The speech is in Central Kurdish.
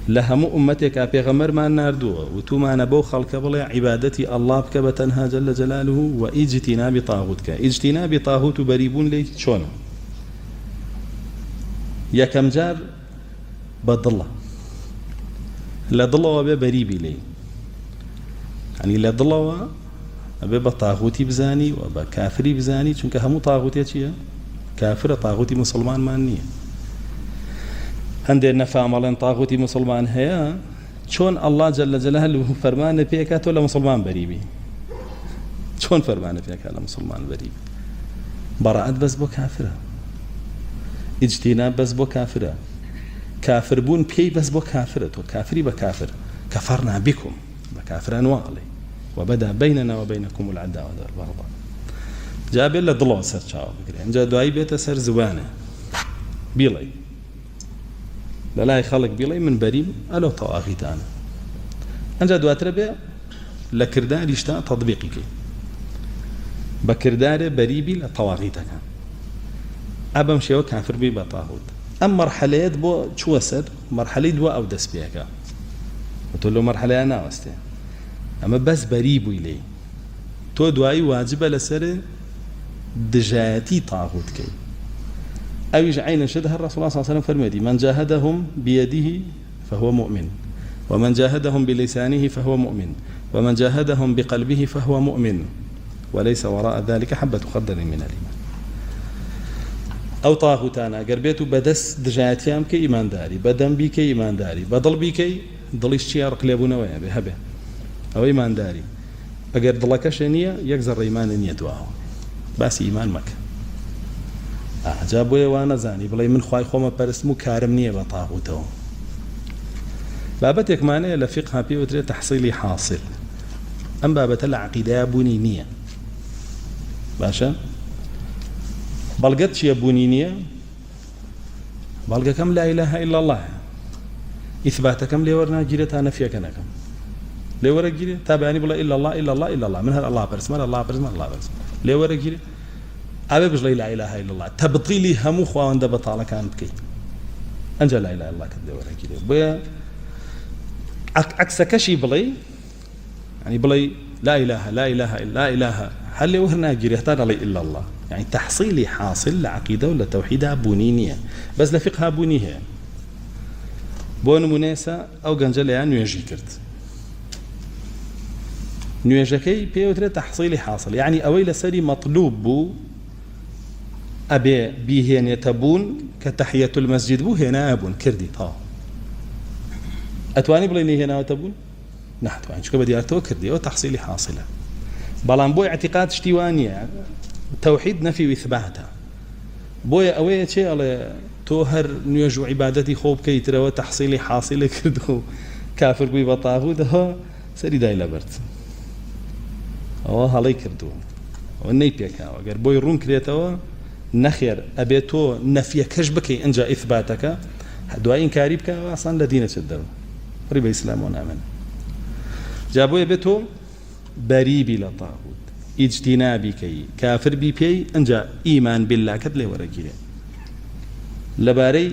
لە هەموو ئوممەتێکا پێغەمبەرمان ناردووە وتومانە بەو خەڵکە بڵێ عیبادەتی اللە بکە بە تەنها جل جلالە و ئیجتینابی طاغوت کە ئیجتینابی طاغوت و بەریبوون لێی چۆنە یەکەم جار بە دڵە لە دڵەوە بێ بەریبی لێی ینی لە دڵەوە ئەبێ بە تاغوتی بزانی و بە کافری بزانی چونکە هەموو تاغوتێ چییە؟ کافرە تاغوتی موسڵمانمان نییە هەندێک نەفامەڵێن تاغوتی موسڵمان هەیە چۆن ئەڵڵا جل جلاله فەرمانە پێکا تۆ لە موسڵمان بەریبی چۆن فەرمانە پێکا لە موسڵمان بەریبی بەڕەئەت بەس بۆ کافرە ئیجتیناب بەس بۆ کافرە کافر بوون پێی بەس بۆ کافرە تۆ کافری بە کافر کەفەرنا بکم بە کافران وا ئەڵێی وبدا بیننا وبینکم العداوە والبغضاء جا بێت لە دڵەوە سەرچاوە بگرێ ئینجا دوایی بێتە سەر زبانە بیڵێ لە لای خەڵک بیڵێ من بەریم ئەلۆ تەواغیتانە ئەنجا دواترە بێ لە کرداریشتا تەطبیقی کەی بە کردارێ بەریبی لە تەواغیتەکان ئەبەم شێوە کافر بی بە تاغوت ئەم مەرحەلەیەت بۆ چووە سەر مەرحەلەی دوا ئەو دەست پێکە تۆ لەو مەرحەلەیە ناوەستێ ئەمە بەس بەری بووی لێی تۆ دوایی واجبە لەسەر دژایەتی تاغوت کەی ئەویش عینە شت هەر ڕسول الله صلی الله علیه و سلم فەرموویەتی من جاهدهم بيده فهو مؤمن ومن جاهدهم بلسانه فهو مؤمن ومن جاهدهم بقلبه فهو مؤمن وليس وراء ذلك حبة خردل من الإيمان ئەو تاغوتانە گەر بێت و بەدەست دژایەتیان بکەی ئیمانداری بەدەم بیکەی ئیمانداری بەدڵ بیکەی دڵیش چیە ڕق لێبوونەوەیە بێ هەبێ ئەوە ئیمانداری ئەگەر دڵەکەشێ نییە یەک زەڕە ئیمانە نییە دواوە باسی ئیمان مەکە جا بۆیە وا نەزانی بڵێ من خوای خۆمە پەرستم و کارم نییە بە تاغوتەوە بابەتێکمانەیە لە فیقها پێ وترێت تەحسیلی حاصل ئەم بابەتە لە عەقیدەیا بوونی نییە باشە بەڵگەت چییە بوونی نییە بەڵگەکەم لا إله إلا الله ئیثباتەکەم لێ وەرناگیرێت تا نەفیەکە نەکەم لێ وەرەگیرێ تا بەیانی بڵێ إلا الله إلا الله إلا الله من هەر الله پەرستم هەر الله پەرستم هەر الله پەرستم لێ وەرەگیرێ ئەبێ بژڵێ لا إله إلا الله تەبتیلی هەموو خواوەندە بەتاڵەکان بکەیت ئەنجا لا إله إلا الله کەت لێ وەرەگیرێ بۆیە عەکسەکەشی بڵێ یعنی بڵێ لا إله لا إله لا إله هەر لێ وەرناگیرێ هەتا دەڵێ إلا الله یعنی تحصیلی حاصل لە عقیدە و لە تەوحیدا بوونی نییە بەس لە فقها بوونی هەیە بۆ نمونە ئێستا ئەو گەنجە لەیان نوێژی کرد نوێژەکەی پێوترێت تحصیلی حاصل یعنی ئەوەی لەسەری مەطلوب بوو ئەبێ بیهێنێتە بوون کە تحیەت المسجد بوو هێنایە بوون کردی تەواو ئەتوانی بڵێ نەیهێناوەتە بوون ناتوانین چونکە بە دیارتەوە کردی ئەوە تحصیلی حاصلە بەڵام بۆ اعتقاد شتی وا نییە تەوحید نەفی و ئیثباتە بۆیە ئەوەیە چێ ئەڵێ تۆ هەر نوێژ و عیبادەتی خۆ بکەی ترەوە تحصیلی حاصلە کرد و کافر بووی بە تاغوتەوە سەری دای لەبەرد ئەوە هەڵەی کردووە ئەوە نەی پێکاوە گەر بۆی ڕوون کرێتەوە نەخێر ئەبێ تۆ نەفیەکەش بکەی ئەجا ئیثباتەکە دوای ئینکاری بکە ئاسان لە دینە چێت دەرەوە ڕی بە ئیسلامەوە نامێنێ جا بۆیە بێ تۆ بەریبی لە تاغوت ئیجتینابی کەی کافر بی پێی ئەجا ئیمان بیللاکەت لێ وەرەگیرێ لەبارەی.